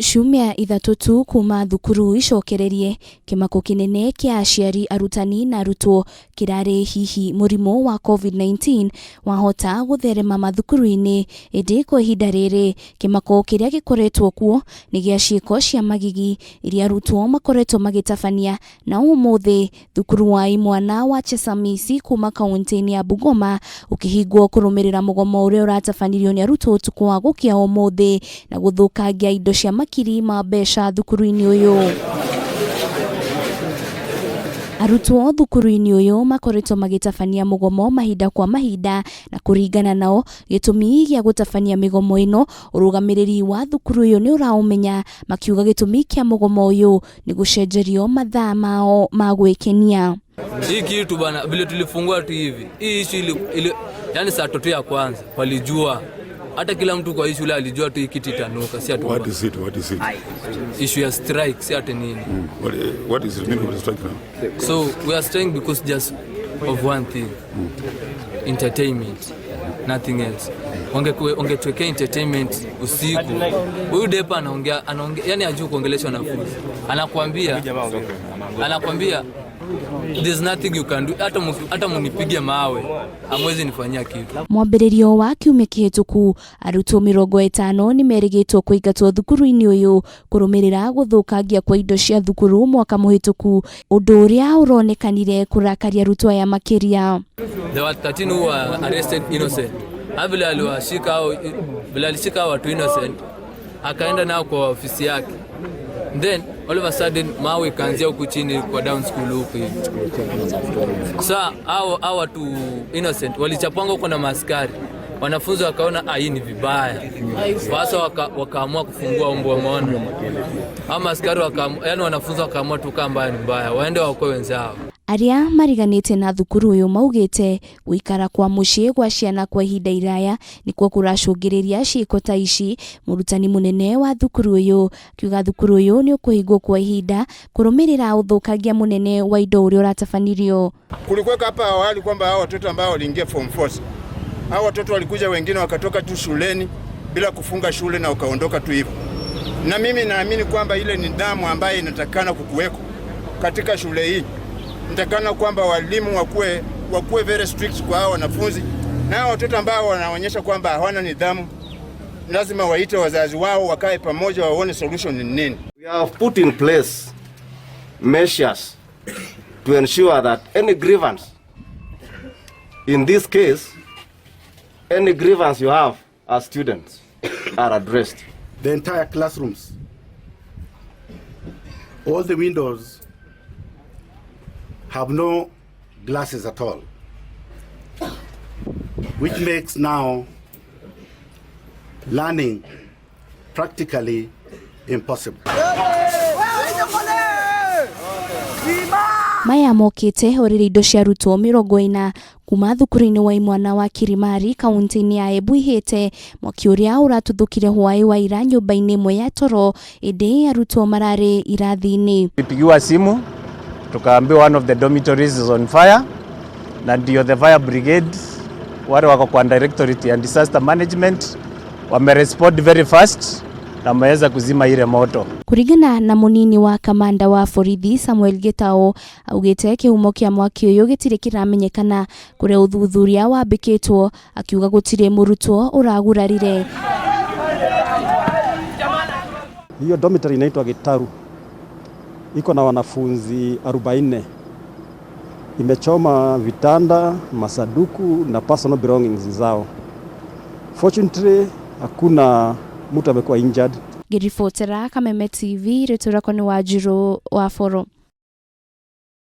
Ciumia ithatũ tu kuma thukuru icokererie, kĩmako kĩnene kĩa aciari, arutani na arutwo kĩrarĩ hihi mũrimũ wa Covid-19 wahota gũtherema mathukuru-inĩ, ĩndĩ kwa ihinda rĩrĩ kĩmako kĩrĩa gĩkoretwo kuo nĩ gĩa ciĩko cia magigi iria arutwo makoretwo magĩtabania. Na ũmũthĩ thukuru wa imwana wa Chesamisi kuma kaunti-inĩ ya Bungoma ũkĩhingwo kũrũmĩrĩra mũgomo ũrĩa ũratabanirio nĩ arutwo ũtukũ wa gũkĩa ũmũthĩ na gũthũkangia indo cia makiri ma mbeca thukuru-inĩ ũyũ. Arutwo thukuru-inĩ ũyũ makoretwo magĩtabania mũgomo mahinda kwa mahinda na kũringana nao gĩtũmi gĩa gũtabania mĩgomo ĩno ũrũgamĩrĩri wa thukuru ũyũ nĩ ũraũmenya, makiuga gĩtũmi kĩa mũgomo ũyũ nĩ gũcenjerio mathaa mao ma gwĩkenia. Hii kitu bana, vile tulifungua tu hivi hii issue ili, yani saa tatu ya kwanza walijua, hata kila mtu kwa hii shule alijua tu hii kitu itanuka, si ati What is it? What is it? Issue ya strike, si ati nini. What is the meaning of the strike now? So we are striking because just of one thing, entertainment, nothing else. Wangetuwekea entertainment usiku. Huyu depa anaongea anaongea, yani hajui kuongelesha wanafunzi, anakwambia there's nothing you can do, hata munipige mawe hamwezi nifanyia kitu. Mwambĩrĩrio wa kiumia kĩhĩtũku arutwo 50 nĩ merĩgĩtwo kũingatwo thukuru-inĩ ũyũ kũrũmĩrĩra gũthũkangia kwa indo cia thukuru mwaka mũhĩtũku, ũndũ ũrĩa ũronekanire kũrakaria arutwo aya makĩria. There were 13 who were arrested innocent. Ha, vile aliwashika au vile alishika hao watu innocent, akaenda nao kwa ofisi yake, then all of a sudden mawe ikaanzia huku chini kwa down school huku hivi. Sasa hao watu innocent walichapwanga huko na maaskari, wanafunzi wakaona, ah, hii ni vibaya, sasa wakaamua kufungua umbwa. Wameona hao maaskari wakaamua, yani wanafunzi wakaamua tu kama mbaya ni mbaya, waende waokoe wenzao. Arĩa mariganĩte na thukuru ũyũ maugĩte gũikara kwa mũciĩ gwa ciana kwa ihinda iraya nĩkuo kũracũngĩrĩria ciĩko ta ici. Mũrutani mũnene wa thukuru ũyũ akiuga thukuru ũyũ nĩ ũkũhingwo kwa ihinda kũrũmĩrĩra ũthũkangia mũnene wa indo ũrĩa ũratabanirio. Kulikuwa hapa awali kwamba hao watoto ambao waliingia form 4, hao watoto walikuja wengine wakatoka tu shuleni bila kufunga shule na wakaondoka tu hivyo, na mimi naamini kwamba ile nidhamu ambayo inatakana kukuweko katika shule hii, inatakana kwamba walimu wakuwe very strict kwa hao wanafunzi, na hao watoto ambao wanaonyesha kwamba hawana nidhamu, lazima waite wazazi wao wakae pamoja, waone solution ni nini. We have put in place measures to ensure that any grievance, in this case, any grievance you have as students are addressed. The entire classrooms, all the windows have no glasses at all, which makes now learning practically impossible. Maya mokĩte o rĩrĩa indo cia arutwo 40 kuma thukuru-inĩ wa imwana wa Kirimari kaunti-inĩ ya Embu ihĩte mwaki ũrĩa ũratuthũkire hwaĩ wa ira nyũmba-inĩ ĩmwe ya toro ĩndĩ arutwo mararĩ irathi-inĩ. Tulipigiwa simu tukaambiwa one of the dormitories is on fire, na ndio the fire brigade wale wako kwa Directorate ya Disaster Management wamerespond very fast na wameweza kuzima ile moto. Kũringana na mũnini wa kamanda wa borithi Samuel Gitao, augĩte kĩhumo kĩa mwaki ũyũ gĩtirĩ kĩramenyekana kũrĩa ũthuthuria wambĩkĩtwo, akiuga gũtirĩ mũrutwo ũragurarire. Hiyo dormitory inaitwa Gitaru, iko na wanafunzi 40. Imechoma vitanda, masaduku na personal belongings zao. Fortunately, hakuna mtu amekuwa injured. Ngĩribotera Kameme TV, rĩtwa rĩakwa nĩ Wanjirũ wa Boro.